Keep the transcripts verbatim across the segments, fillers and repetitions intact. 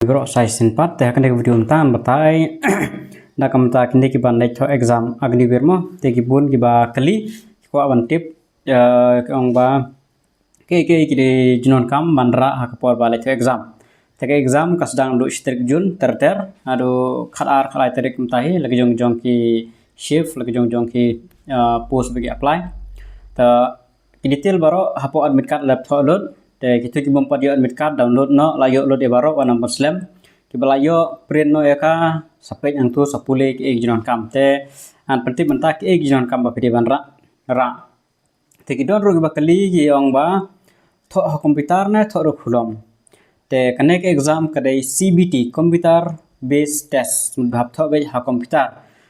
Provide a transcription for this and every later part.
Baroh sa shisien pat, te ha kane ka video mynta ngan batai da ka bynta kine kiban leit thoh exam Agniveer mo, te ki bun kiba kylli, ki kwah ban tip, eh, ki ong ba kaei kaei ki jingdonkam ban rah ha ka por ba leit thoh exam. Te ka exam ka sdang naduh shi tarik June ter ter haduh khatar khatlai tarik mynta hi, la ki jong jong ki shift, la ki jong jong ki, eh, post ba ki apply. Te ki detail baroh hapoh admit card la thoh lut. Te kito ki bym pat ïoh admit card, download noh, la ïoh lut ïa baroh, wat nang pynslem. Kiba la ïoh, print noh ïa ka, sa peit hangto, sa pule kiei ki jingdonkam. Te ngan pyntip mynta kiei ki jingdonkam ba phi dei ban rah, rah. Te ki don ruh kiba kylli, ki ong ba thoh ha computer ne thoh ruh khulom. Te kane ka exam ka dei C B T, computer based test, mut ba hap thoh beit ha computer.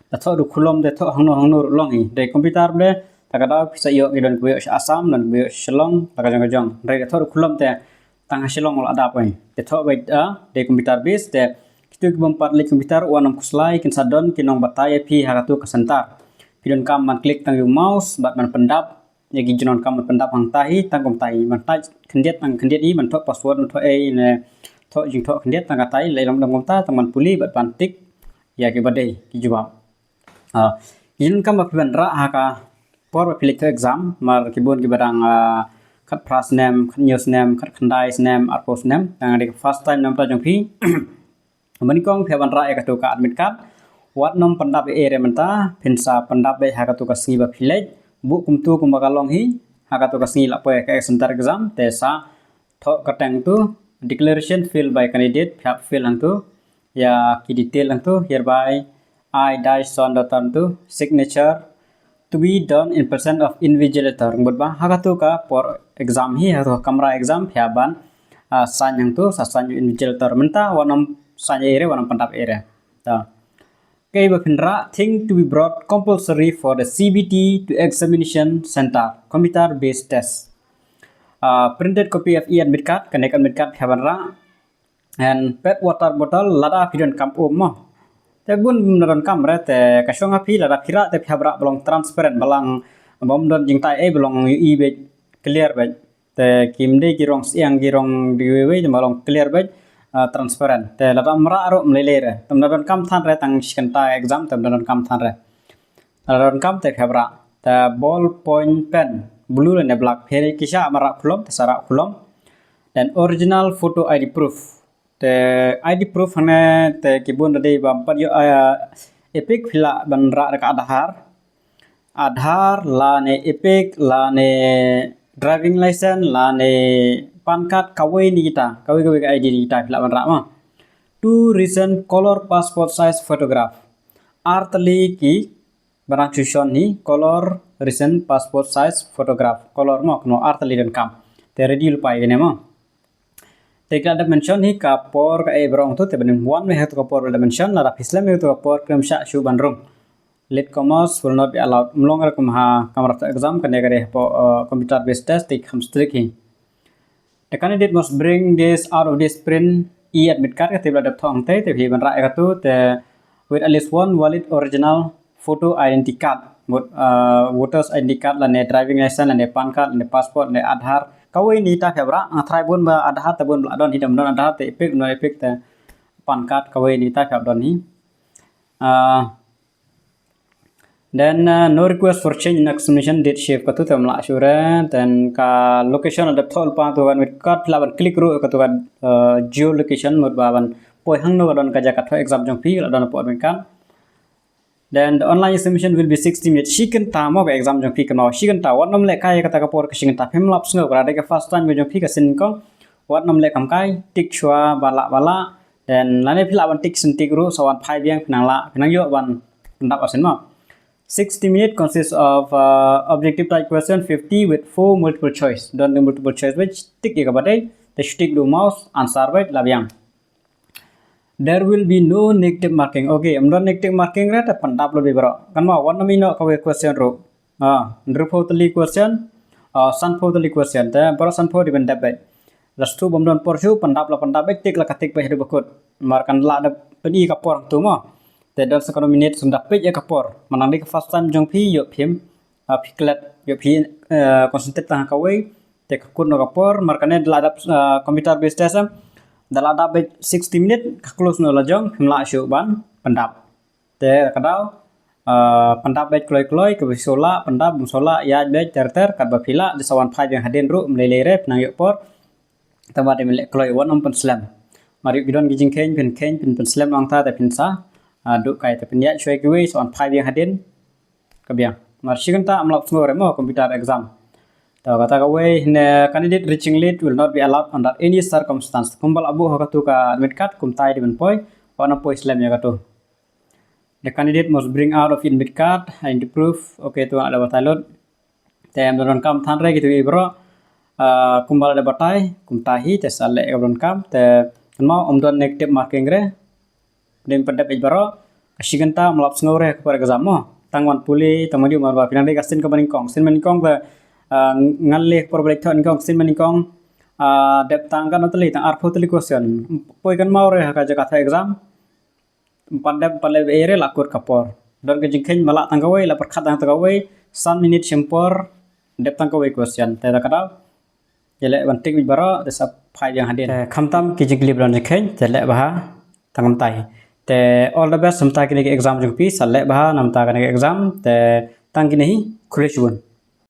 Da thoh ruh khulom te thoh hangno hangno ruh long hi. Dei computer beit, ta ka daw phi sa ïoh, ki don kiba ïoh sha Assam, don kiba ïoh sha Shillong, ta ka jong ka jong. Hynrei da thoh ruh khulom te tang ha Shillong la dap oi. Te thoh beit, ah, dei computer based te kito ki bym pat leit computer, wat nym khuslai, kin sa don ki nongbatai ïa phi ha kato ka center. Phi donkam ban click tang ïa u mouse bad ban pyndap ïa ki jingdonkam ban pyndap hangta hi, tang kumta hi, ban type khyndiat tang khyndiat hi, ban thoh password, ban thoh ei ne thoh jingthoh khyndiat tang katai, lei long dang kumta, tang ban pule bad ban tick ïa kiba dei ki jubab. Ah, ki jingdonkam ba phi ban rah ha ka por ba phi leit thoh exam, mar ki bun kiba dang, ah, khatphra snem, khathynñiew snem, khatkhyndai snem, arphew snem, dang dei ka first time namar jong phi. Ba nyngkong phi hap ban rah ïa kato ka admit card. Wat nym pyndap ei ei re mynta, phin sa pyndap beit ha kato ka sngi ba phi leit. Buh kumto kumba ka long hi, ha kato ka sngi la poi ka center exam, te sa thoh kyrteng to, declaration filled by candidate, phi hap fill hangto ïa ki detail hangto, hereby I dash so and so hangto, signature to be done in presence of invigilator. Mut ba ha kato ka por exam hi, ha kato ka kamra exam phi hap ban, ah, sign hangto, sa sign invigilator. Mynta wat nym sign ei ei re, wat nym pyndap ei ei re. Ta. Kaei ba phin rah, thing to be brought compulsory for the C B T to examination center, computer based test. Ah, printed copy of e-admit card, kane ka admit card phi hap ban rah. And pack water bottle, lada phi donkam um mo. Te bun bym donkam re, te ka shong ha phi, lada phi rah te phi hap rah ba long transparent, ba long bym don jingtai ei, ba long ïohi beit, clear beit. Te kim dei ki rong syiang, ki rong dei wei wei, te ba long clear beit, ah, transparent. Te lada ym rah ruh ym lei lei re. Te ym donkam than re, tang shi kynta exam te ym donkam than re. Lada donkam te phi hap rah. Te ball point pen, blue lane black, phi ki shah ban rah khulom, te sa rah khulom. Then original photo I D proof. Te I D proof hangne te ki bun da dei bym pat ïoh, ah, EPIC, phi lah ban rah da ka Aadhaar. Aadhaar lane EPIC lane driving license lane PAN card, kawei na kita, kawei kawei ka I D na kita phi lah ban rah mo. Two recent color passport size photograph. Ar tylli ki ba dang shu shon hi, color recent passport size photograph. Color mo, kumno, ar tylli donkam. Te ready lypa ïa kane mo. Te ki la dep mention hi ka por kaei baroh hangto, te ban wan mih ha kato ka por ba la dep mention, lada phi slem ïa kato ka por khlem shah shuh ban rung. Late comers will not be allowed. Ym long re kum ha kamra thoh exam, kane ka dei hapoh, uh, computer based test, te kham strict hi. The candidate must bring this out of this print e-admit card, kata ba la dep thoh hangtei, te phi ban rah ïa kato, te with at least one valid original photo identity card, mut, uh, voters identity card lane driving license lane PAN card lane passport lane Aadhaar. Kawei na kita phi hap rah, nga tharai bun ba Aadhaar te bun ba la don hi, te ym don Aadhaar te EPIC, ym don EPIC te PAN card, kawei na kita phi hap don hi. Uh, then, uh, no request for change in examination date shift, kato te ym lah shuh re. Then ka location la dep thoh lypa, to ka admit card phi lah ban click ruh kato ka, uh, geolocation, mut ba ban poi hangno ka don ka jaka thoh exam jong phi, la don hapoh admit card. Then the online examination will be sixty minutes. Shi kynta mo ka exam jong phi, kynmaw, shi kynta. Wat nym lehkai ïa kata ka por ka shi kynta. Phim lap sngew, ka dei ka first time ka jong phi ka sien nyngkong. Wat nym leh kam kai, tick shuwa ba lah ba lah. Then lane phi lah ban tick shen tick ruh, sa wan phai biang phin nang lah, phin nang ïoh ban pyndap arsien mo. Sixty minute consists of, uh, objective type question fifty with four multiple choice. Don ki multiple choice beit, tick ïa kaba dei, te shu tick da u mouse, answer beit, la biang. There will be no negative marking. Okay, ym don negative marking re, te pyndap lut beit baroh. Kynmaw, wat nym ïeh noh kawei question ruh. Ah, hynriewphew tylli question, ah, sanphew tylli question, te baroh sanphew dei ban dep beit. La shu bym don por shuh, pyndap la pyndap beit, tick la ka tick beit haduh ba kut. Mar kan lah dep pyni ka por hangto mo. Te don sa kano minute shu da peit ïa ka por. Mynta dei ka first time jong phi, ïoh phim, ah, phi klet, ïoh phi, eh, concentrate tang ha kawei. Te ka kut noh ka por, mar kane la dep, ah, computer based test em. Da la dap beit sixty minute, ka close noh la jong, phim lah shuh ban pyndap. Te ka daw, ah, pyndap beit kloi kloi, kaba shu lah pyndap, bym shu lah ïaid beit ter ter, katba phi lah, da sa wan phai biang hadien ruh, ym lei lei re, phin nang ïoh por. Tangba dei ban leh kloi, wat nym pynslem. Mar ïoh ki don ki jingkheiñ, phin kheiñ, phin pynslem ong ta, te phin sa, ah, duh kai, te phin ïaid shuwa kiwei, sa wan phai biang hadien. Ka biang. Mar shi kynta ym lap sngew re mo computer exam. Te kata kawei ne, candidate reaching late will not be allowed under any circumstance. Kumba la buh ha katu ka admit card, kumta dei ban poi, wat nym poi slem ïa katu. The candidate must bring out of admit card, I D proof, okay, tu la batai lut. Te ym don kam than re kitu baroh. Ah, kumba la batai, kumta hi, te sa leh ka don kam, te kynmaw ym don negative marking re. Dei ban pyndep beit baroh, ka shi kynta ym lap sngew re ka por exam mo. Tang wan pule, tang wan ïoh mar ba phi nang dei ka sien kaba nyngkong. Sien ba nyngkong te, ah, ngan leh ka por ba leit thoh nyngkong, sien ba nyngkong, ah, dep tang katno tylli, tang arphew tylli question. Poi kynmaw re ha ka jaka thoh exam. Ym pat dep, ym pat leh ei re, la kut ka por. Don ka jingkheiñ ba lah tang kawei, la pyrkhat tang kawei, san minit shim por, dep tang kawei question. Te da ka daw, ïa leh ban tick beit baroh, te sa phai biang hadien. Te khamtam ki jingkylli ba don jingkheiñ, te leh bha tang kumtai. Te all the best, mynta kine ki exam jong phi, sa leh bha na mynta kine ki exam, te tang kine hi, khublei shibun.